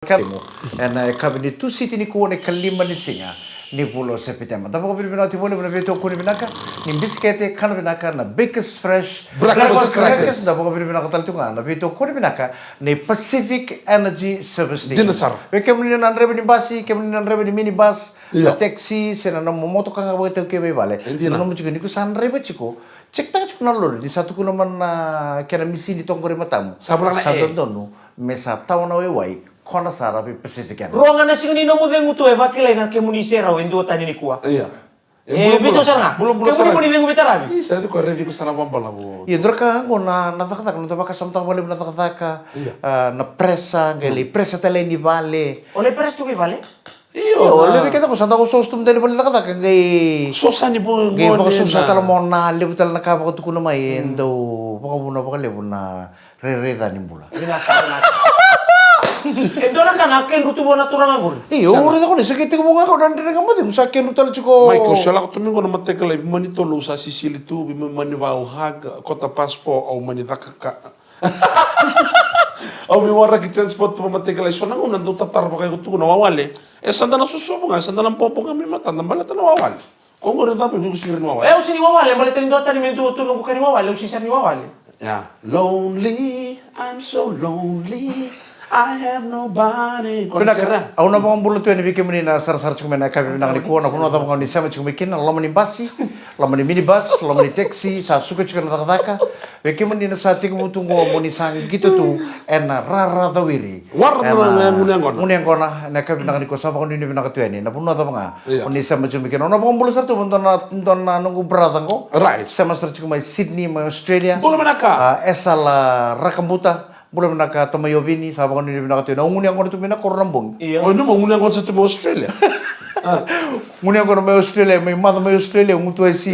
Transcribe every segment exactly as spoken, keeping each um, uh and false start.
Kalimo. Ena yakavi ni Tusiti nikua na ikalima ni siga ni vula o Sepiteba. Da vakavinavinaka tiko vakalevu na veitokoni vinaka ni bisikete, kana vinaka na Bakers Fresh Breakfast Crackers. Da vakavinavinaka tale tiko ga na veitokoni vinaka ni Pacific Energy Service Station. Dina sara. Vei kemuni na draiva ni basi, kemuni na draiva ni minibus, na taxi, se na nomu motoka ga vakaitaukei mai vale. E dina. Nanuma tiko ni ko sa draiva tiko, check taka tiko na lori ni sa tukuna mai na kena misini toka qori e matamu. Sa voleka na e. Sa dodonu me sa tawa na waiwai, kona sara vei Pacific Energy. Rua ga na siga ni nomu cegu tu e vakilai na kemuni serau e duatani nikua. Ia. E veisau sara ga. Bulabula sara. Kemuni mo ni cegu veitaravi. Isa, e tiko e raici iko sa na vabalavu. Ia, dua na ka qo na, na cakacaka, noda vakasamataka vakalevu na cakacaka, a, na pressure, qai lai pressure tale ni vale. O lai pressure tu qai vale? Io, o levu keda qo sa da ososo tu mada ni vale ni cakacaka, qai sosa ni vo, qai vakasosa tale mo na levu tale na ka vakatukuna mai, e dau vakavuna vakalevu na rairai ca ni bula. Vinaka, vinaka. E dua na ka na kedru tu vua na turaga qori. Io, au raica ko ni sa kei tekivu ga ko na Dredre Ga Mo Cegu, sa kedru tale tiko. Mai ko sa lako tu mai qo na mataka lailai, mani tolu au sa sisili tu, mani va au hug, kota passport, au mani caka ka. Au mai waraki transport tu vakamataka lailai, so na gauna dau tatara vakaiko tu na wawale. E sa da na sosovu ga, e sa da na bobo ga mai matada baleta na wawale. Ko qori cava iko sega ni wawale? E, au sega ni wawale, baleta ni dua tani me dua tu noqu ka ni wawale, au sega sara ni wawale. Ya. Lonely, I'm so lonely. I have nobody. Ko na sera. Au na vakabula tu yani vei kemuni na sarasara tiko mai na yakavi vinaka nikua, na vanua cava ga ni sema tiko mai kina, loma ni basi, loma ni minibus, loma ni taxi, sa suka tiko na cakacaka. Vei kemuni na sa tekivu tu qo mo ni sa qito tu ena rara cawiri. Warana na gunu yaqona. Gunu yaqona, na yakavi vinaka nikua sa vakanuinui vinaka tu yani. Na vanua cava ga o ni sema tiko mai kina. Au na vakabula sara tu vua dua na, dua na noqu brother qo. Right. Sema sara tiko mai Sydney, mai Australia. Bula vinaka. A, Esala Rakabuta. Bula vinaka tamai Ovini, sa vakanuinui vinaka tu yani. Au gunu yaqona tu mai na koro na bogi. Io. O, nanuma, gunu yaqona sa tu mai Australia. Gunu yaqona mai Australia, mai maca mai Australia, gutuwai si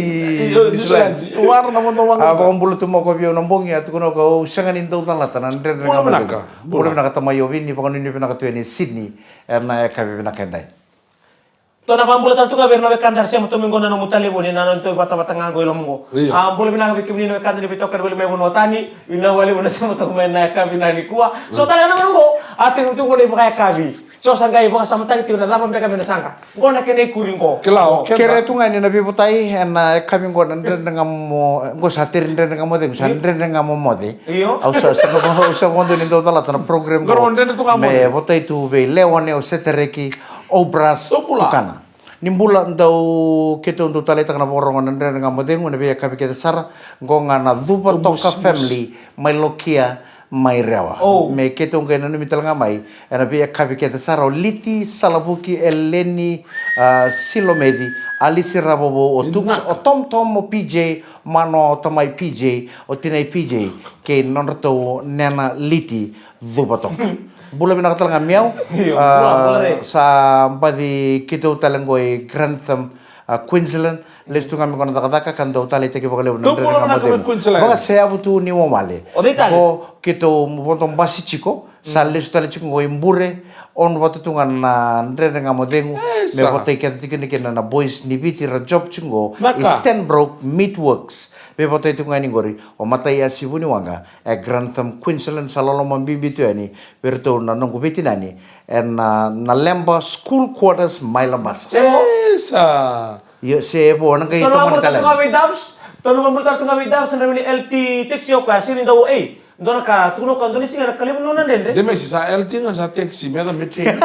New Zealand. Wara na vodo waqa. A, vakabula tu mai ko vei au na bogi, a tukuna ko au sega ni dau calata na Dredre Ga Mo Cegu. Bula vinaka tamai Ovini, vakanuinui vinaka tu yani Sydney, ena yakavi vinaka edai. Tou na vakabula tale tu ga vei ira na wekada era sema tu mai qo na nomu talevoni, na noda tou vatavata ga qo i loma qo. Io. A, bula vinaka vei kemuni na wekada ni veitokani voli mai vanua tani, vinaka vakalevu na sema tu mai na yakavi vinaka nikua. So tale ga na gauna qo, a tekivu tu qo na ivakayakavi. So sa qai vakasamataki tiko na cava beka me na saqa. Qo na kena ikuri qo. Kila o keda. Kerea tu ga ni na veivotai ena yakavi qo na Dredre Ga Mo, qo sa teri Dredre Ga Mo Cegu, sa Dredre Ga Mo Moce. Io. Au sa, sa, au sa vakadua ni dau calata na program qo. Qo na Dredre tu ga mo. Me votai tu vei Leone, o Setereki, o Bras, tukana. Ni bula, dau keitou dau taleitaka na vakarorogo na Dredre Ga Mo Cegu ena veiyakavi kece sara. Qo ga na Cuva Toka family mai Lokia, mai Rewa. Me keitou qai nanumi tale ga mai ena veiyakavi kece sara o Liti Salavuki, Eleni, a, Silomeci, Alisi Ravovou, o Tuks, o Tomtom, o P J, o Mano, o tamai P J, o tinai P J, kei nodratou nena Liti. Cuva Toka. Bula vinaka tale ga mai au. Io, bula, bula re. Sa baci keitou tale qo i Grantham, a, Queensland. Lesu tu ga mai qo na cakacaka ka dau taleitaki vakalevu na Dredre Ga Mo Cegu. Vakaseavu tu ni wawale. O cei tale? Qo keitou vodo basi tiko. Sa lesu tale tiko qo i Bure. Ono vata tu ga na Dredre Ga Mo Cegu. Me votai kece tiko ni kina na boys ni Viti ra job tiko qo i Stanbroke Meatworks. Me votai tiko ga ni qori o Mataiasi Vuniwaqa. E Grantham, Queensland, sa loloma bibi tu yani vei iratou na noqu veitinani ena, na Leba School Quarters mai Labasa. Isa. Io, se vo na qai tomani tale. Tou na vakabula tale tu ga vei Dubs, tou na vakabula tale tu ga vei Dubs, na draiva ni L T taxi o koya, sega ni dau, ei, dua na ka, tukuna o koya, dua na siga na ka levu na nona dredre. De mai sa L T ga sa taxi, me da me train.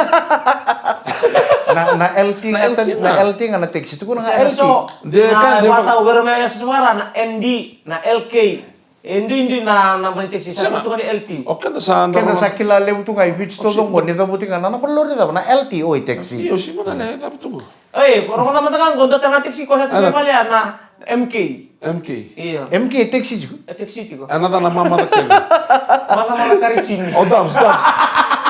Na, na L T ga, na L T ga na taxi, tukuna ga L T. De ka, de ka. Vata o vei ira me yasayasa vaka na N D, na L K. E duidui na, na naba ni taxi, sa tukuni L T. O keda sa, keda sa kila levu tu ga i Viti taucoko qo, ni cavuti ga na naba ni lori cava, na L T, oi, taxi. Io, si mada na e cava tu qo. Oi, ko rogoca mada ga qo, dua tale na taxi ko sa tu mai vale ya na M K. M K. Io. M K e taxi tiko? E taxi tiko. E na cava na mamaca kena? Mamaca karisini. O Dubs, Dubs.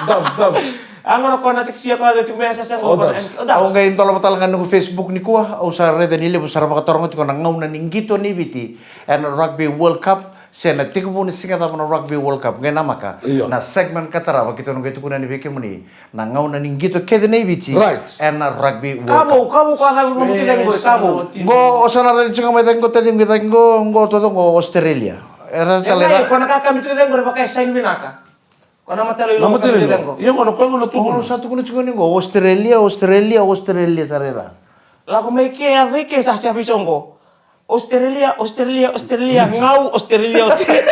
Dubs, Dubs. A gona ko na taxi ko na tu me sa sa ko na M K. O Dubs. Au qai dolava tale ga na noqu Facebook nikua, au sa raica ni levu sa ra vakataroga tiko na gauna ni qito ni Viti. Ena Rugby World Cup, se na tekivu ni siga cava na Rugby World Cup, qai namaka. Io. Na segment ka tarava, keitou na qai tukuna yani vei kemuni na gauna ni qito kece nei Viti. Right. Ena Rugby World Cup. Ka vou, ka vou, ka vou, ka vou, ka vou, ka vou. Qo, o sa na raica tiko mai cake qo, taciqu, cake qo, qo, taucoko qo Australia. Era tale ra. E, ko na ka ka mi tu cake qo, ra vaka e sign vinaka. Ko na matalo i Na loga matalo i ka loga. Ia gona, koya gona tukuna. Au sa tukuna tiko ni qo, Australia, Australia, Australia sara ira. Lako mai ke, yaco i ke sa siavi soqo. Australia, Australia, Australia, gau, Australia, Australia.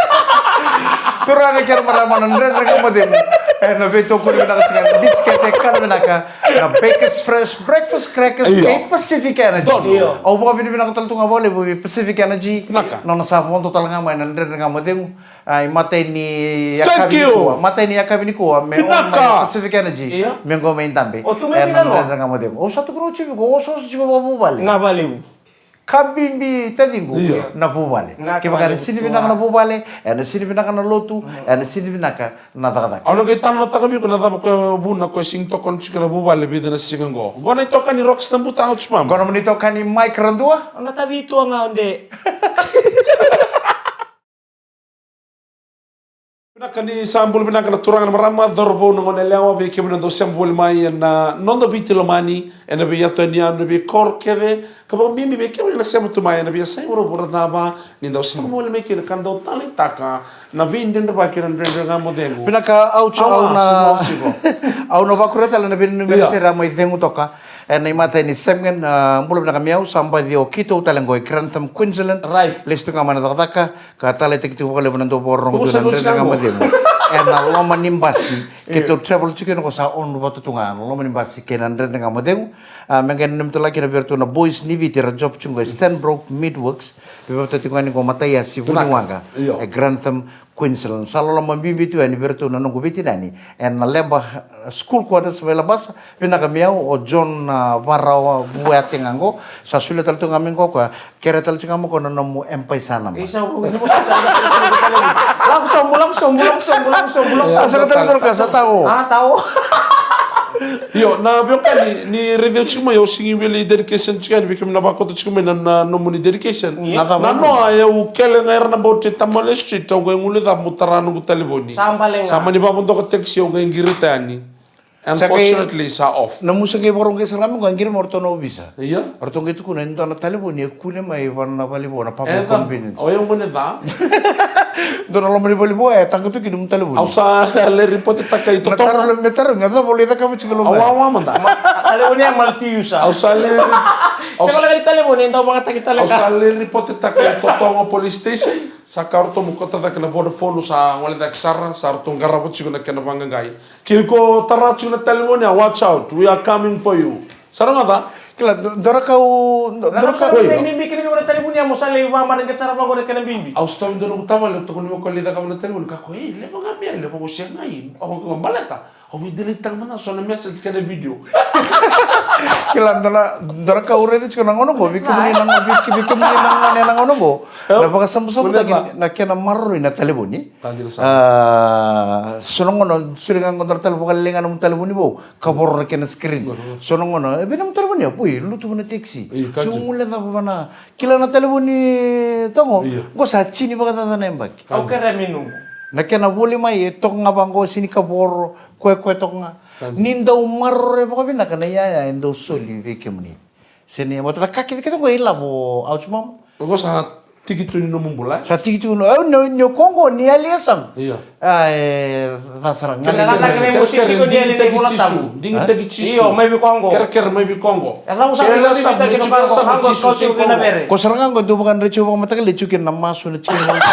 Turaga kei na marama na Dredre Ga Mo Cegu. E na veitokoni vinaka tiko ga na bisikete, kana vinaka. Na Bakers Fresh, Breakfast Crackers, Io. kei Pacific Energy. Donu. Io. Au vakavinavinaka tale tu ga vakalevu vei Pacific Energy. Vinaka. Nona sa vodo tale ga mai na Dredre Ga Mo Cegu. A, i matai ni Thank yakavi you. nikua, matai ni yakavi nikua, me Vinaka. on mai Pacific Energy, Io. me qo mai dabe. O tu mai E, Vila na Loa? Dredre Ga Mo Cegu. Au sa tukuna oti vei iko, osooso tiko vakavuvale. Na valevu. Ka bibi taciqu, Io. na vuvale. Na Kevaka vale ena sini tu. vinaka na vuvale, ena sini vinaka na lotu, ena sini vinaka na cakacaka. Au na qai talanoataka vei iko na cava koya vuna koya sigi tokona tiko na vuvale vica na siga qo. Qo na itokani Rox na buta, au tsimama. Qo na mani itokani Mike Radua. Au na tavi tu ga ode. Vinaka ni sa bula vinaka na turaga na marama, cauravou na gone yalewa, vei kemuni na dau sema voli mai ena noda Viti lomani, ena veiyatu yanuyanu, veikoro kece, ka vakabibi vei kemuni na sema tu mai ena veiyasai vuravura cava, ni dau sema voli mai kina ka dau taleitaka na veidredrevaki na Dredre Ga Mo Cegu. Vinaka, au tsu, Awa, au na, siko, siko. au na vakuria tale na veinanumi Ia. sere a mai cegu toka. Ena imatai ni segment, a, bula vinaka mai au, sa baci o Kito tale qo e Grantham, Queensland. Right. Lesu tu ga mai na cakacaka, ka taleitaki tiko vakalevu na dau vakarorogo Ko tu sa na dau Dredre Ga Mo Cegu. Ena loma ni basi, Io. keitou travel tiko ena ko sa on vata tu ga, na loma ni basi kei na Dredre Ga Mo Cegu. A, me qai nanumi tale ga kina vei iratou na Boys ni Viti, ra job tiko qo e Stanbrook Meatworks. Veivatatiko ga ni qo Mataiasi Vinaka. Vuniwaqa. Io. E Grantham, Queensland. Sa loloma bibi tu yani vei iratou na noqu veitinani ena Leba, uh, School Quarters, Vailabasa. Vinaka mai au, o John, uh, Varawa Vuete ga qo. Sa solia tale tu ga mai qo koya. Kerea tale tu ga mai qo na nomu M-PAiSA number. Isa, u, u, u, Lako sobu, lako sobu, lako sobu, lako sobu, lako Sa sobu. sega tale tale ka sa tau. Ah, tau. Io, na veiwekani, ni raici au tiko mai, au sigi wili dedication tiko yani, vei kemuni na vakoto tiko mai na, na nomuni dedication. Io. Na cava Na noa, au kele ga era na bauti Tamale Street, au qai gule cava meu tara noqu talevoni. Sa bale ga. Sa mani vavodoka taxi, au qai qirita yani. Sa qai Unfortunately, sa off. Na musa qai vakarogo qai sara mai qo, qai qiri mai o ratou na ovisa. Io. O ratou qai tukuna, e dua na talevoni e kune mai vana na valevua na public Eda, convenience. O yau gone ca. Dua na loma ni valevua, e taqa tu kina nomu talevoni. Au sa lai ripotetaka i Na Totogo. taro lo me taro, ga cava lo i cakava tiko lo Au mai. wawa mada. Ma, a, talevoni e multi-user. Au sa lai ri-, au Sega sa, la ni talevoni, e dau vagataki tale au ga. sa lai ripotetaka i Totogo Police Station. Sa ka ratou mo kota cake na Vodafone, sa gole cake sara, sa ratou qarava tiko na kena vaqaqai. Ke iko tara tiko na talevoni, a watch out, we are coming for you. Sa rogoca? Kila, do-, dua na ka au, do-, dua na ka Sa Oi. kena bibi kina vei na talevoni, a mo sa lai vamareqeta sara vaqo na kena bibi. Au sotava e dua noqu tavale, au tukuna vei koya lai cakava na talevoni, ka ko, ei, leva ga mai, leva ko sega i, au ko baleta. Au veidelete taka mada so na message kei na video. Kila, dua na, dua na ka au raica tiko na gauna qo, vei kemuni na, vei, vei kemuni na gone na gauna qo. Io. Na vakasabusabutaki Kemuni na na kena maroroi na talevoni. Ka dina sara. Ah, so na gauna, soli ga qo dua na tale, vakalailai ga nomu talevoni vou, ka voro na kena screen. Mhm. So na gauna, e vei nomu talevoni, a, pui, lutu vana taxi. Io, ka So dina. gule cava vana, kila na talevoni togo, Io. qo sa tini vakacaca na yabaki. Au kerea me noqu. Na kena voli mai, e toka ga vaqo, sini ka voro, koe, koe toka ga. Ka dina. Ni dau maroroi vakavinaka na iyaya e dau soli vei kemuni. Seni, vata na ka kece kece qo e ilavo, au tsu mama. Qo sa tiki tu ni nomu bula, e? Sa tiki tu ni, au, ni, ni o koya qo, ni yali e yasamu. Io. A, e, ca sara ga. Kere, Kere, kere, kere, kere, kere, kere, kere, kere, kere, kere, kere, kere, kere, kere, Io, mai vei koya qo. Kerekere mai vei koya qo. E cau sara Kerekere mai vei sara koya qo, Jisu koya sara qo, koya qo. Ko sara ga qo, dou vakadreti au vakamataka, lai tiko kina na masu, na tiko na masu.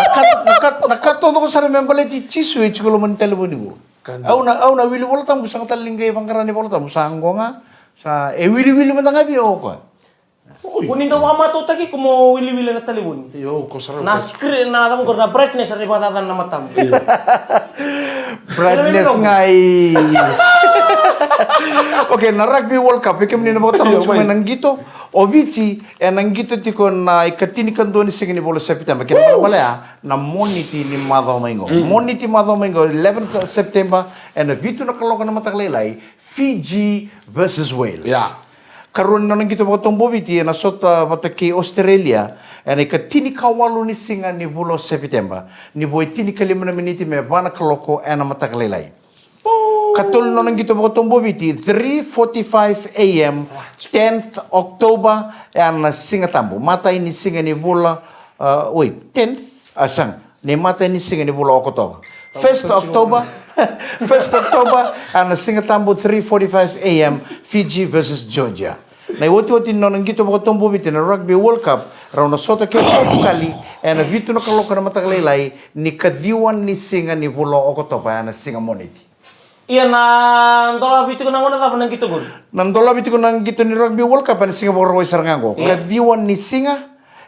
Na ka, na ka, na ka taucoko sara me baleti Jisu e tiko loma ni talevoni qo. Ka dina. Au na, au na wili Vola Tabu, sega tale ni qai vaqara ni Vola Tabu, sa qo ga, sa, e wiliwili mada ga vei au o koya. Oi. Ko ni dau vakamatautaki iko mo wiliwili na talevoni. Io, ko sara Na ko. screen, na cava qo, na brightness, na ivakacacana na matamu. Io. Brightness Io. ngai. Okay, na Rugby World Cup, e kemuni na vakataroga Io, tiko mai mai. na qito. O Viti, e na qito tiko na ikatinikadua ni siga ni vula o September. Kena Woo! balebale ya, na Moniti ni macawa mai qo. Mm. Moniti macawa mai qo, eleventh September, e na vitu na kaloko na mataka lailai, Fiji versus Wales. Yeah. Karua ni nona qito vakatobo o Viti, e na sota vata kei Australia, e na ikatinikawalu ni siga ni vula o September, ni vo e tinikalima na miniti me va na kaloko e na mataka lailai. Katolu ni nona qito vakatobo o Viti, three forty-five A M, tenth October, e na Siga Tabu. Matai ni siga ni vula, uh, wait, tenth? A, sega. Ni matai ni siga ni vula o Okotova. First October, first October, ena Siga Tabu, three forty-five a m, Fiji versus Georgia. Na iotioti ni nona qito vakatobuviti na Rugby World Cup, rau na sota kei Portugal ena vitu na kaloko na mataka lailai ni kaciwa ni siga ni vula o Okotova, ena siga Moniti. Ia na dola vitu ko na gauna cava na qito qori? Na dola vitu ko na qito ni Rugby World Cup ena siga Vakarauwai sara ga qo. Ia. Kaciwa ni siga,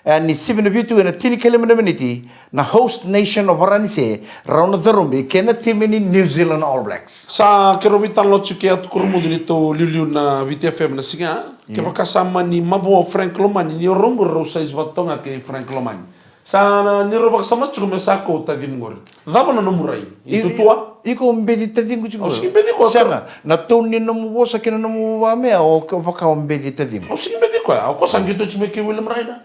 e, ni sivi na vitu ena tinikalima na miniti, na host nation o Varanise, rau na carubi kei na timi ni New Zealand All Blacks. Sa keirau veitalanoa tiko kei Atu Kurumudu ni tou liuliu na Viti F M na siga. Ia. Kevaka sa mani mavoa o Frank Lomani, ni o rau qori rau sa isi vata toka ga kei Frank Lomani. Sa na, ni rau vakasama tiko me sa kau tacimu qori. Cava na nomu rai? I, i tutua? Iko beci taciqu tiko. Au sigi beci koya. Sega, na tone ni nomu vosa kei na nomu vamea, o ke-, vaka o beci taciqu. Au sigi beci koya. Au ko sa qito tiko me kei William Ryder.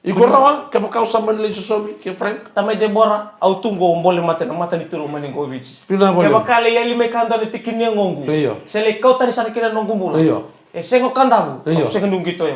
Iko rawa, kevaka au sa mani lai sosomi kei Frank. Tamai Debora, au tu qo, bole mate na mata ni turu mani qo Viti. Vinaka vakalevu. Kevaka lai yali mai ka dua na tiki ni yagoqu. Io. Se lai kau tani sara kina noqu bula. Io. E sega o Kadavu, io, au sega ni qito au.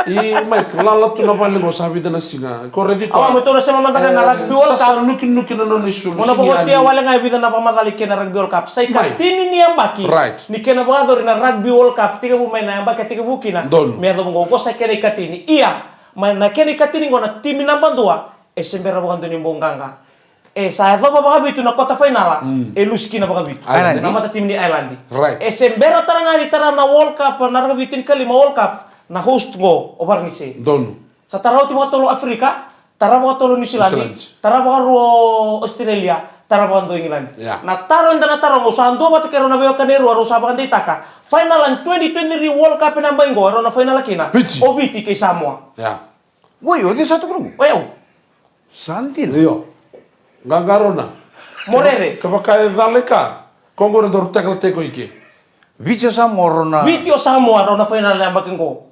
I Mike, lala tu na vale qo sa vica na siga. Ko raici koya. Awa, me tou na sema mada ga na, e, Rugby World Cup. Sa nukinuki na nona isulu. Mo na vakotia wale ga e vica na vakamacala i kena Rugby World Cup. Sa i katini ni yabaki. Right. Ni kena vakayacori na Rugby World Cup, tekivu mai na yabaki a tekivu kina. Donu. Me yacova qo, qo sa kena i katini. Ia, mai na kena i katini qo na timi naba dua, e se bera vakadua ni bau qaqa. E sa yacova vakavitu na kota fainala, mm, e lusi kina vakavitu. Ireland. Na matatimi ni Ireland. Right. E se bera tara ga ni tara na World Cup, na rakavi tinikalima World Cup, na host qo, o Varanise. Donu. Sa tara oti vakatolu Afrika, tara vakatolu New Zealand, New Zealand, tara vakarua Australia, tara vakadua England. Yeah. Na taro eda na taro qo, sa dua vata kei rau na veiwekani e rua, rau sa vakadeitaka. Final na twenty twenty-three World Cup ena bai qo, rau na final kina. Viti. O Viti kei Samoa. Yeah. Oi, o cei sa tukuna qo? Oi, au. Sa dina. Io. Qaqa rona. Mo rere. Kevaka e cala i ka, ko qori daru tackle tiko i ke. Viti o Samoa rau na. Viti o Samoa rau na final na yabaki qo.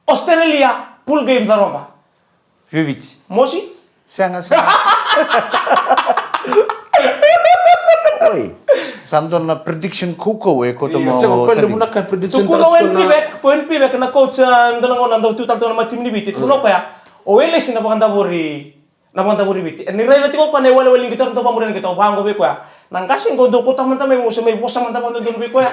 Australia, pool game, carova. Vei Viti. Mosi? Sega, sega. Oi. Sa dua na prediction kaukaua e kauta mai. Io, sega, o koya levu na ka prediction. Tukuna o N P Beck, o N P Beck na coach, a, dua na gauna dau tu tale tu na matatimi ni Viti. Tukuna o koya, o Welesi na vakadavori, na vakadavori Viti. E ni raica tiko o koya na iwalewale ni qito, era dau vakamuria na qito, vaqo vei koya. Na qase qo dau kauta mada mai, mo se mai vosa mada vakadodonu vei koya.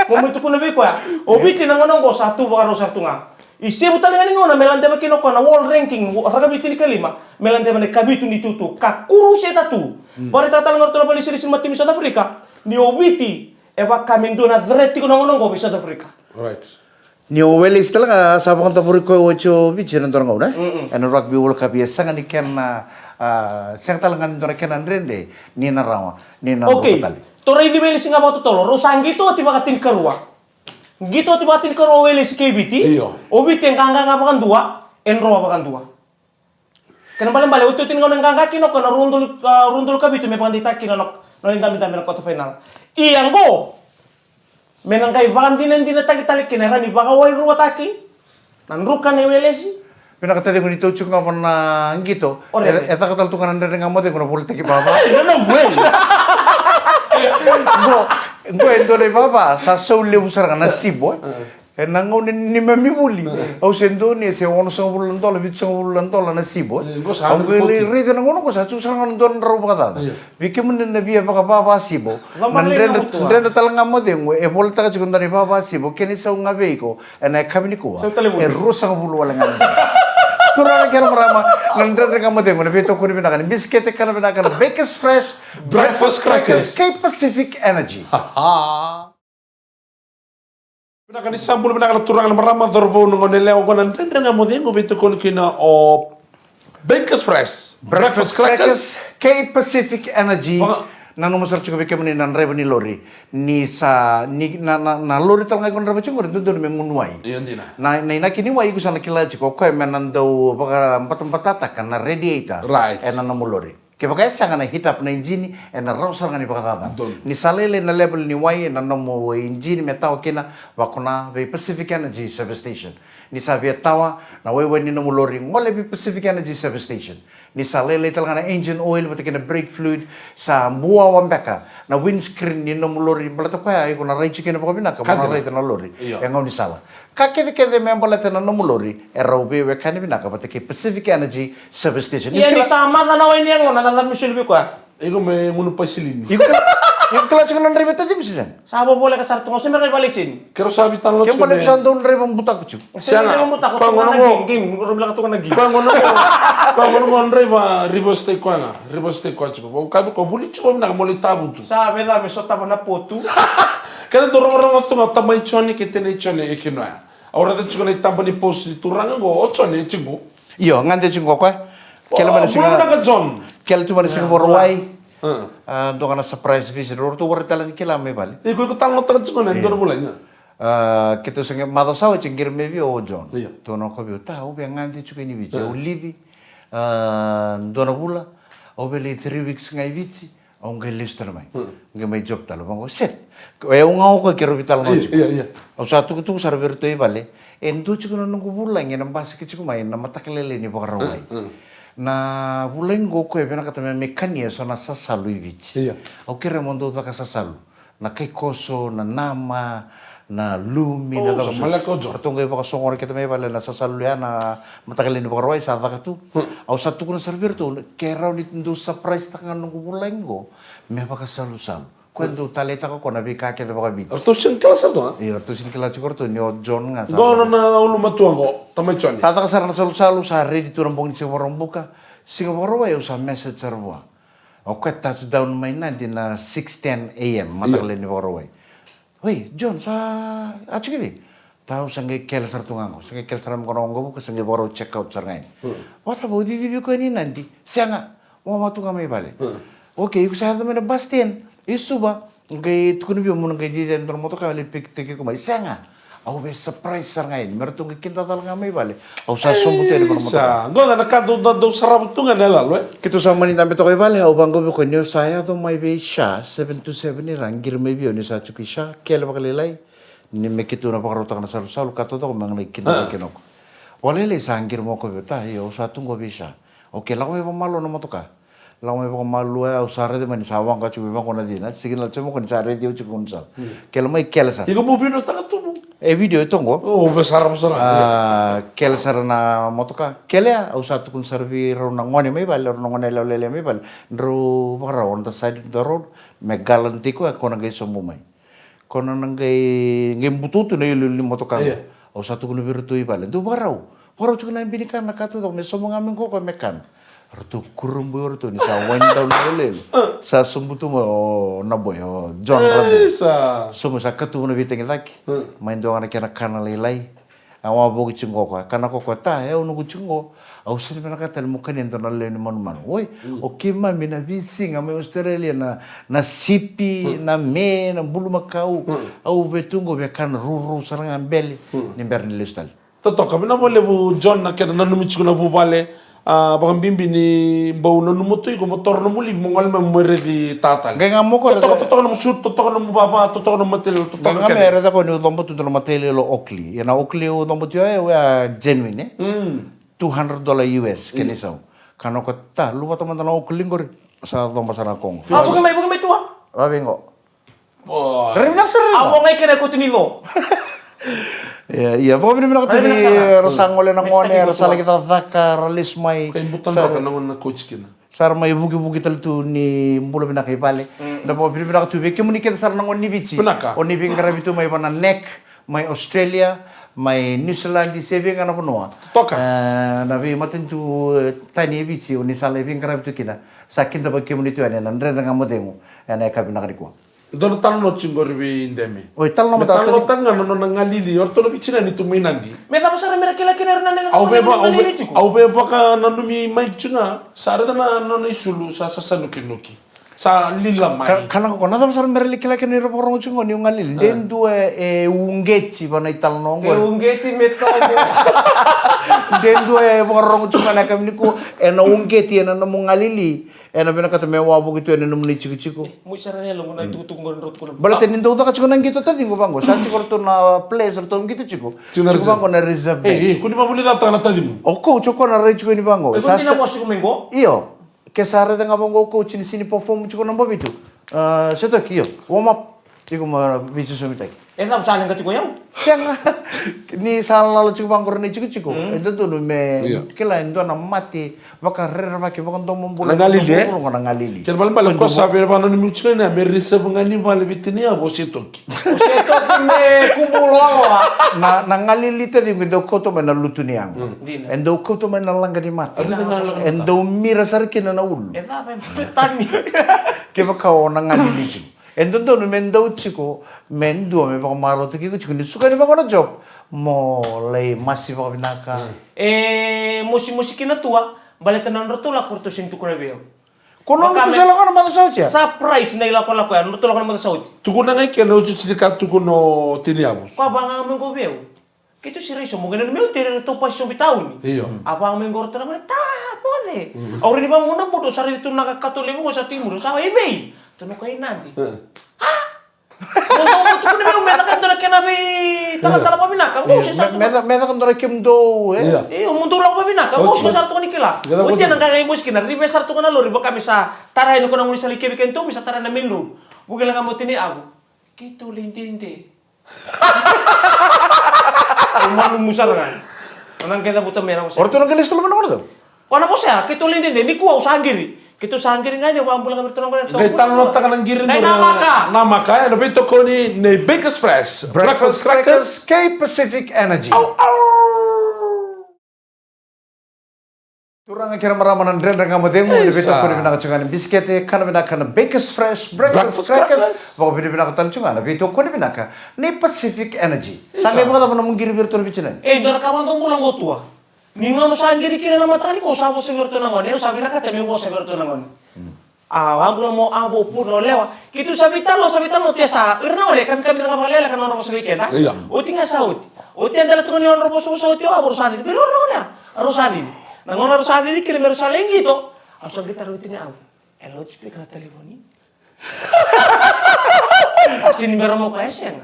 Mo mai tukuna vei koya. O Viti na gauna qo sa tu vakarau sara tu ga. I sevu tale ga ni gauna me ladeva kina o koya na world ranking, rakavi tinikalima, me ladeva na ikavitu ni itutu, ka kuruseta tu. Mm. Vakaraitaka tale ga o ratou na valeniserisi ni matatimi South Africa, ni o Viti e vaka me dua na threat tiko na gauna qo vei South Africa. Right. Ni o Welesi tale ga sa vakadavori koya oti o Viti ena dua na gauna, e? Mm-mm. Ena Rugby World Cup, ia sega ni kena, a, sega tale ga ni dua na kena dredre ni na rawa ni na. Okay. Tou raici Welesi ga vakatotolo, rau sa qito oti vakatinikarua. Qito oti vakatinikarua o Welesi kei Viti. Io. O Viti e qaqa ga vakadua, e draw vakadua. Kena ibalebale, otioti ni gauna e qaqa kina o koya na rua na udolu, a, rua na udolu ka vitu me vakadeitaki kina na, na nona idabedabe na quarter final. Ia qo, me na qai vakadinadinataki tale kina, e rawa ni vakawairuataki na druka nei Welesi. Vinaka taciqu, ni tou tiko ga vua na qito. O rere. E, e caka tale tu ga na Dredre Ga Mo Cegu na volitaki vava. Ei, na, na, wei. Qo, qo e dua na ivava sa sau levu sara ga na sibo, e. E. Ena gauna ni neimami vuli. E. Au se donuya se onosagavulu na dola, vitusagavulu na dola na sibo, e. E, qo sa. Au qai lai raica na gauna qo sa tu sara ga na dua na drau vakacaca. E. Vei kemuni na via vakavava sibo. Na Dredre, Dredre tale ga mo cegu, e volitaka tiko dua na ivava sibo, kena isau ga vei iko ena yakavi nikua. Sau talevoni. E ruasagavulu wale ga na. Turaga kei na marama, na Dredre Ga Mo Cegu, na veitokoni vinaka ni bisikete kana vinaka na Bakers Fresh Breakfast Crackers kei Pacific Energy. Vinaka ni sa bula vinaka na turaga na marama, cauravou, na goneyalewa, oqo na Dredre Ga Mo Cegu, veitokoni kina o Bakers Fresh Breakfast Crackers kei Pacific Energy. Nanuma sara tiko vei kemuni na draiva ni lori. Ni sa, ni, na, na, na lori tale ga iko na draiva tiko qori, dodonu me gunu wai. Io, dina. Na, na inaki ni wai iko sa na kila tiko, o koya me na dau vakabatabatataka na radiator. Right. Ena nomu lori. Kevaka e sega na heat up na ijini, ena rawa sara ga ni vakacaca. Donu. Ni sa lailai na level ni wai ena nomu ijini me tawa kina, vakuna vei Pacific Energy Service Station. Ni sa via tawa na waiwai ni nomu lori, gole vei Pacific Energy Service Station. Ni sa lailai tale ga na engine oil vata kei na brake fluid, sa buawa beka na windscreen ni nomu lori, baleta koya iko na rai tiko kina vakavinaka, mo na raica na lori. Io. E gaunisala. Ka kecekece me baleta na nomu lori, e rau veiwekani vinaka vata kei Pacific Energy Service Station. Ia ni sa maca na wai ni yagona, na cava me soli vei koya? Iko me gunu pasilini. Iko kila, iko kila tiko na draiva tacimu se sega? Sa vovoleka sara tu ga, se me kai vale sini. Kero sa vitala na Ke tiko bale me. Sa dau draiva butako tiko. Sega, Sega, mo tako koya tu gona ga na go. Game, game, ro milaka tu ga na game. Koya gona go. Koya gona go draiva reverse take koya ga. Reverse take koya tiko. Ko kabi ko vuli tiko vinaka mo lai tavutu. Sa veca me sotava na potu. Keda dau rogorogo tu ga tamai Jone ke tenei Jone e kinoya. Au raica tiko na itaba ni post ni turaga go o Jone e tiko. Io, gade tiko koya. Kele mai na siga. Bula vinaka John. Kele tu mai na siga Vakarauwai. A, dua ga na surprise visit. Ratou warai tale ni kila mai vale. Iko iko talanoataka tiko na dua na vula ina. A, keitou sega macawa sa oti qiri mai vei au o John. Io. Tou na kovi au ta, au via gade tiko i Viti. Au livi. A, dua na vula. Au via lai three weeks ga i Viti. Au qai lesu tale mai. Qai mai job tale vaqo set. E au ga o koya keirau veitalanoa tiko. Io, io. Au sa tukutuku sara vei iratou i vale. E dua tiko na noqu vulagi ena basika tiko mai na mataka lailai ni Vakarauwai. Na vulagi qo o koya e vinakata me me kania so na sasalu i Viti. Io. Au kerea mo dou caka sasalu. Na kaikoso, na nama, na lumi, na cava so. Ratou qai vakasoqona keda mai vale na sasalu ya na mataka lailai ni Vakarauwai sa caka tu. Au sa tukuna sara vei iratou, ke rawa ni dou surprise taka ga na noqu vulagi qo me vakasalusalu. Koya dou taleitaka ko na veika kece vakaviti. Ratou sega ni kila sara tu ga? Io, ratou sega ni kila tiko ratou ni o John ga sa. Qo na ulumatua qo, tamai Joni. Sa caka sara na salusalu, sa ready tu na bogi ni siga Vakaraubuka. Siga Vakarauwai au sa message sara vua. O koya touchdown mai Nadi na six ten a.m. mataka lailai ni Vakarauwai. Oi, John, sa a tiko vei? Tau sa qai kele sara tu ga qo, sa qai kele sara me qo na waqavuka, sa qai vakarau check out sara ga yani. Vata vau cici vei koya ni Nadi, sega, wama tu ga mai vale. Okay, iko sa yaco mai na bus stand i Suva, qai tukuna vei au mo na qai cici yani dua na motoka lai pick take iko mai, sega. Au vei surprise sara ga yani, me ratou qai kidacala ga mai vale. Au sa sobu tu yani vana motoka. Sa qo ga na ka dou dou sarava tu ga na yaloyalo e. Keitou sa mani dabe toka i vale, au vaqo vei koya ni au sa yaco mai vei Sha seven two seven, ira qiri mai vei au ni sa tiko i Sha, kele vakalailai. Ni me keitou na vakarautaka na salusalu ka taucoko me gana i kina vei kina oko. Vakalailai sa qiri mo koya vei ta, io au sa tu qo vei Sha. Okay, lako mai vakamalua na motoka. Lako mai vakamalua, au sa raica mai ni sa waqa tiko mai vaqo na cina. Signal tiko mai ko ni sa raici au tiko ni sa. Kele mai kele sara. Iko mo video taka tu mo. E video e toqo. O, ve sara, ve sara. Kele sara na motoka. Kelea, au sa tukuna sara vei rau na gone mai vale, rau na gone yalewa lailai mai vale. Drau vakarau on the side of the road. Me galan tiko, ko na qai sobu mai. Ko na na qai, qai bututu na iliuliu ni motoka. Au sa tukuna vei iratou i vale, dou vakarau. Vakarau tiko na binikana ka taucoko me sobu ga mai qo me kana. Ratou kurabui o ratou ni sa wine down na iloilo. Sa sobu tu mai o na boy, o John Rabe. Sobu sa katuvu na veitagicaki. Mai dua ga na kena kana lailai. A wavoki tiko qo koya, kana ko koya ta, e au noqu tiko qo. Au sega ni vinakata tale mo kania e dua na lewe ni manumanu. Oi, o keimami na veisiga mai Australia na, na sipi, na me, na bulumakau. Au vei tu qo vei kana rourou sara ga bele ni bera ni lesu tale. Totoka, vinaka vakalevu John na kena nanumi tiko na vuvale. A, vakabibi ni bau nanuma tu iko mo toro nomu livi mo gole mai mo raici tatale. Qai ga mo ko totoka, totoka nomu suit, totoka nomu vava, totoka nomu matelielo, totoka. Qai ga me raica ko ni u coba tu dua na matelielo Oakley. Ia na Oakley u coba tu ya, e, au ya genuine, e? Two hundred dollar U S kena isau. Ka na ko ta, luvata mada na Oakley qori, sa coba sara na koqo. A, vuki mai, vuki mai tua. Vavei qo. Rai vinaka sara. A vo ga i kena e koto ni co. Ia, ia, vakavinavinaka tu ni ra sa gole na gone, ra sa laki cakacaka, ra lesu mai. Kai buta doka na gone na coach kina. Sa ra mai vukivuki tale tu ni bula vinaka i vale. Da vakavinavinaka tu vei kemuni kece sara na gone ni Viti. O ni veiqaravi tu mai vana neck, mai Australia, mai New Zealand, se vei ga na vanua. Toka. E, na veimatanitu, e, tani e Viti, o ni sa lai veiqaravi tu kina. Sa kidavaki kemuni tu yani ena Dredre Ga Mo Cegu ena yakavi vinaka nikua. Dua na talanoa tiko qori vei Demi. Oi, talanoa. Me talanoataka ga na nona galili, o ratou na veitinani tu mai Nadi. Me cava sara me ra kila kina era na nena galili tiko? Au via vakananumi mai tiko ga, sa raica na nona isulu sa sasanukinuki. Sa lila mai. Ka, kana ko na cava sara me ra lai kila kina era vakarogo tiko ni o galili. De dua e uqeti vana italanoa qori. E uqeti me tobo. De dua e vakarogo tiko na yakavi nikua, ena uqeti ena nomu galili. Ena vinakata me wavoki tu ena nomuni tikotiko. Baleta ni dau caka tiko na qito taciqu vaqo. Sa tiko ratou na place ratou qito tiko. Tiko vaqo na reserve bank. Kua ni vavulicataka na tacimu. O coach o koya na rai tiko ni vaqo. Io. Ke sa raica ga vaqo o coach ni sini perform tiko na bavitu. Se toki io. Warm up. Tiko ma veisosomitaki. E cava sa leqa tiko yau? Sega. Ni sa lala tiko vaqori na itikotiko. Mm. E dodonu me kila e dua na mate vakarerevaki vakadomobula. Na galili, e? Na galili. Kena balebale ko sa vei vananumi tiko ina me risavu ga ni vale vei tini yavo se toki. O se toki me kubu loaloa. Na, na galili taciqu e dau kauta mai na lutu ni yago. Mm. Dina. E dau kauta mai na laqa ni mate. E dau mira sara kina na ulu. E cava e tani. Kevaka o na galili tiko. E dodonu me dau tiko me dua me vakamarautaki iko tiko ni suka ni vaqo na job mo lai masi vakavinaka. E mosimosi kina tua baleta na nodratou lako ratou sega ni tukuna vei au. Ko nodratou sa lako na maca sa oti ya? Surprise na ilakolako ya, nodratou lako na maca sa oti. Tukuna ga i kena oti tini ka tukuna o tini yavu. Ko a vaga me qo vei au. Keitou sira i sobu qai nanumi au tere ratou pasi sobu i tauni. Io. A vaga mai qo ratou na gone ta poce. Au rai ni vaga qo na bodo sa raici tu na ka kato levu qo sa tu i muri sa e vei. Tou na koya i nadi. A. Mo dou mo tukuna meu me caka dua na kena veitalatala vavinaka. Qo se sa tu. Me caka dua na kemudou e. Io mo dou lako vavinaka. Qo se sa tu ni kila. Oti na qai qai mosi kina rive sara tu ga na lori vaka me sa tarai na kona guni sa lai kevi kena tou me sa tarai na main road. Vukila ga mo tini yavu. Keitou lai dede. Au malumu sara ga. Ona qai cavuta mai na vosa. O ratou na qai lesu tale mai na gone cau. Ko na vosa ya keitou lai dede nikua au sa qiri. Keitou sa qiri ga ni au vakabula ga vei ratou na gone. Qai talanoataka na qiri. Qai namaka. Namaka e na veitokoni nei Bakers Fresh breakfast crackers kei Pacific Energy. Au au. Turaga kei na marama na Dredre Ga Mo Cegu, na veitokoni vinaka tiko ga ni bisikete, kana vinaka na Bakers Fresh breakfast crackers, vakavinavinaka tale tiko ga na veitokoni vinaka ni Pacific Energy. Sa qai vakacava na muqiri vei iratou na vitinani? E dua na ka vakadomobula qo tua. Ni gauna sa qiri kina na mataka nikua au sa vosa vei iratou na gone, au sa vinakata meu vosa vei iratou na gone. A wabula mo avo puna o lewa. Keitou sa veitalanoa, sa veitalanoa oti sa ira na gone e kamikamica ga vakalekaleka na nodra vosa vei keda. Oti ga sa oti. Oti e dela tu ga ni nodra vosavosa oti o avo rau sa cici. Vei rau na gone a rau sa cici. Na gauna rau sa cici kina me rau sa lai qito. Au sa qita rau tini au. E loudspeaker na talevoni. A sini me rau mo koya e sega.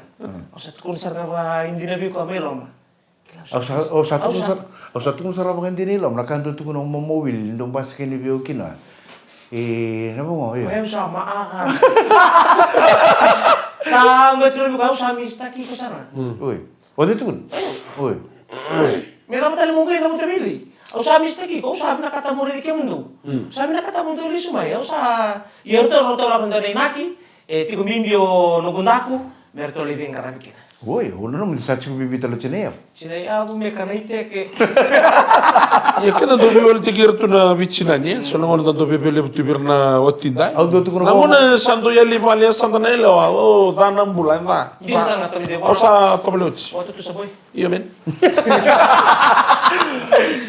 Au sa tukuna sara ga vakaidina vei koya mai loma. Au sa, au sa tukuna sara, au sa tukuna sara vakaidina i loma na ka dau tukuna o mama wili ni dau basika ni vei au kina. E na vunga io. Au sa ma a ka. Sa au qai tukuna vei koya au sa misitaki iko sara. Oi. O cei tukuna? Oi. Me cava tale mo qai cavuta vei cei? Au sa misitaki iko, au sa vinakata mo raici kemudou. Sa vinakata mo dou lesu mai, au sa ia ratou, ratou lako dau na inaki. E tiko bibi o noqu daku me ratou lai veiqaravi kina. Oi, o nanuma ni sa tiko bibi tale o tinai yavu. Tinai yavu me kana i teke. Ia keda dau veiwalitaki ira tu na veitinani e so na gauna da dau veiwali levu tu vei ira na watida. Au dau tukuna na gauna sa dau yali vale e sada na yalewa o ca na bula e ca. Au sa tovolea oti. Io man.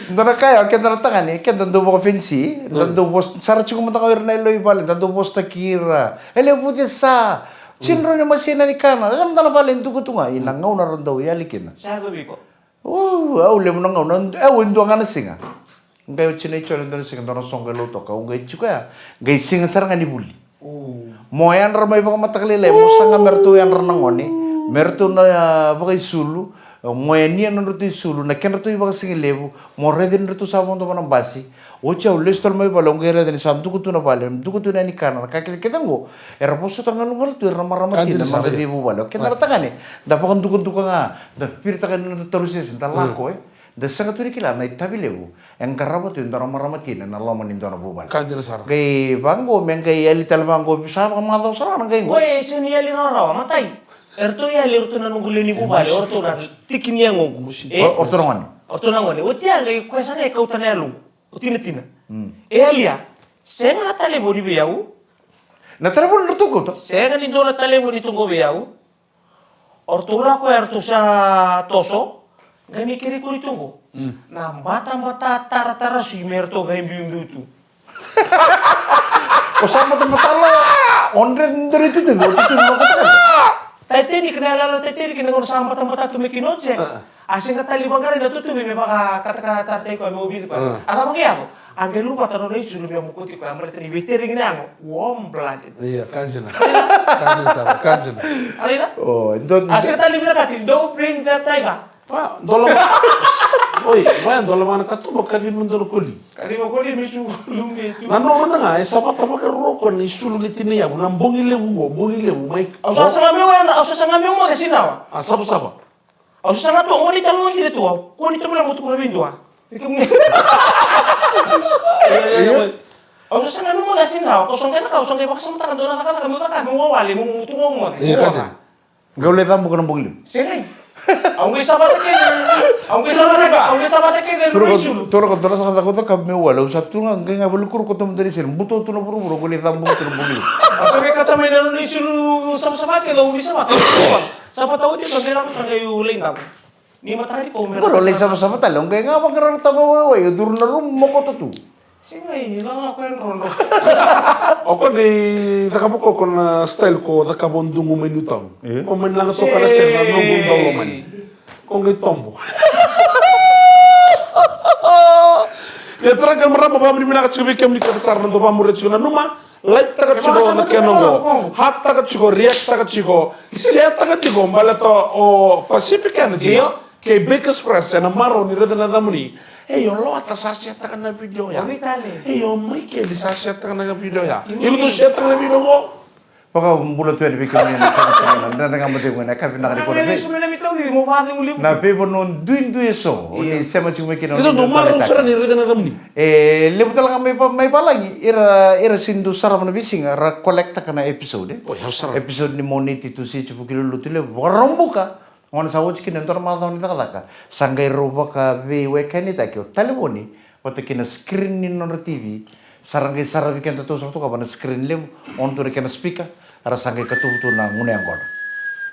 Dua na ka ya keda na tagane keda dau vakafenisi da dau vosa sara tiko mada ga o ira na yalewa i vale da dau vosataki ira. E levu ce sa. Tini rau ni masina ni kana e mada na vale e duka tu ga i na gauna ra dau yali kina. Sa yaco vei iko? Au levu na gauna au e dua ga na siga. Qai oti na ijone dua na siga dua na soqo e Lautoka au qai tiko ya. Qai siga sara ga ni vuli. Mo yadra mai vakamataka lailai mo saga me ratou yadra na gone. Me ratou na vakaisulu. Mo yania nodratou isulu na kedratou ivakasigalevu. Mo raica ni ratou sa vodo vana basi. Oti au lesu tale mai vale au qai raica ni sa duka tu na vale duka tu na yani kana na ka kece kece oqo. Era vosota galugalu tu era na marama tina na noda veivuvale o keda na tagane. Da vakadukaduka ga da piritaka ni noda tarusese da lako e. Da sega tu ni kila na itavi levu e qarava tu e dua na marama tina ena loma ni dua na vuvale. Ka dina sara. Qai vaqo me qai yali tale vaqo sa vakamacawa sara na qai qo. Oi e sega ni yali rawarawa matai. Eratou yali eratou na noqu lewe ni vuvale oratou na tiki ni yagoqu. E? Oratou na gone. Oratou na gone oti ya qai koya sara e kauta na yaloqu. O tinatina. E yalia. Sega na talevoni vei au. Na talevoni ratou kauta? Sega ni dua na talevoni tu qo vei au. O ratou lako ya ratou sa toso. Qai me kerei kuri tu qo na batabata taratara sui me ratou qai biubiu tu. O sa batabata lo o dre dre tutu o tutu. Titanic na yalalo Titanic na gauna sa batabata tu me kina o Jack. A sega tale ni vaqarai na tutuvi me vakakatakatarataki koya me ovili koya. A cava qai yaco? A qai luvata nona isulu me mokoti koya baleta ni veiteregi na yago. Warm blooded. Ia kajina. Kajina sara kajina. A raica? A sega tale ni vinakati don't bring that tiger. Dolo. Oi, vaya dua lava na katuba, kaciva dua na koli. Kaciva koli me su lume tu. Na noda ga e savata vakarorogo na isulu ni tinai yavu, na bogi levu qo, bogi levu mai. Au sa saga meu ena, au sa saga meu moce sinawa. A savasava. Au sa saga tu, au gole i talo kina tu au. Ko ni tavula mo tukuna vei dua. Au sa saga meu moce sinawa, au sa qai caka, au sa qai vakasamataka dua na cakacaka meu caka meu wawale, meu tu meu moce. Qau lai cabuka na bogi levu. Segai. Au qai savata kece. Au qai savata kece. Au qai savata kece. Toro ko toro ko toro saka caka caka meu wale. Au sa tu ga qai ga vale kuru ko tomo dari sel. Buto tu na vuravura qai lai cabuka tu na bogi levu. Au sa qai kata mai na nona isulu savasava kece au qai savata. Savata oti sa qai lako sa qai u lai daku. Ni mataka ni ko me. Qori o lai savasava tale o qai ga vakarau tava waiwai o curu na rumu mo koto tu. Sega i lakolako e drodro. O ko qai cakava ko ko na style ko cakava o Dugu mai Newtown. Ko mai laga toka na sere na noqu dau lomani. Ko qai tobo. Ia turaga kei na marama, vamuni vinaka tiko vei kemuni kece sara na dau vamuri tiko na numa. Like taka tiko na kena oqo. Heart taka tiko, react taka tiko. Share taka tiko baleta o Pacific Energy kei Big Express ena marau ni raica na yacamuni. Ei, o Loata sa share taka na video ya. Ei, o Michael sa share taka na video ya. Iko tu share taka na video oqo. Vakabula tu yani vei kemuni na sema sema na Dredre Ga Mo Cegu ena yakavi vinaka nikua. Na veivanua duidui eso ni sema tiko mai kina. Keitou dau marau sara ni raica na yacamuni. E levu tale ga mai valagi ira, ira sega ni dau sarava na veisiga ra collect taka na episode. Episode ni Moniti, Tusiti, Vukelulu, Lotulevu, Vakaraubuka. Gauna sa oti kina e dua na macawa ni cakacaka sa qai rau vakaveiwekanitaki o talevoni vata kei na screen ni nodra T V. Sa ra qai saravi keda tou sara tu ka va na screen levu, on tu na kena speaker, ra sa qai katuvu tu na gunu yaqona.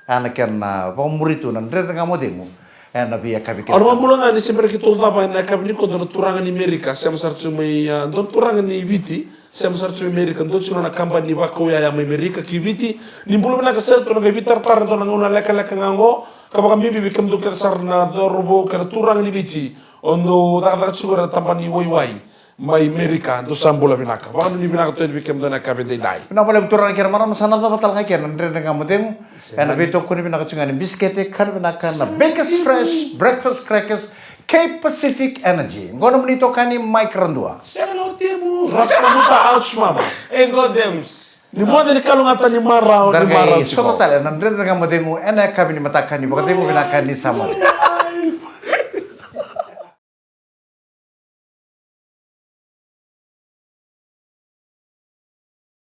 Ena kena vakamuri tu na Dredre Ga Mo Cegu ena veiyakavi kece. Au na vakabula ga ni se bera keitou cava ena yakavi nikua dua na turaga ni Merika, sema sara tu mai, a, dua na turaga ni Viti. Sema sara tu mai Merika, dua tiko na kabani ni vakau yaya mai Merika ki Viti. Ni bula vinaka sara tu na qai veitaratara dua na gauna lekaleka ga oqo. Ka vakabibi vei kemudou kece sara na cauravou kei na turaga ni Viti o dou cakacaka tiko ena tabana ni waiwai mai Merika, dou sa bula vinaka. Vakanuinui vinaka tu yani vei kemudou ena yakavi edaidai. Vinaka vakalevu turaga kei na marama, sa na cava tale ga kina na Dredre Ga Mo Cegu. Ena veitokoni vinaka tiko ga ni bisikete, kana vinaka na Bakers Fresh Breakfast Crackers. Kei Pacific Energy. Qo nomuni itokani Mike Radua. Sega na otemu. Rasta muta, ouch mama. E qo Dems. Ni moce ni kalougata ni marau, ni marau tiko. Sota tale na Dredre Ga Mo Cegu ena yakavi ni mataka ni vakacegu vinaka ni Samari.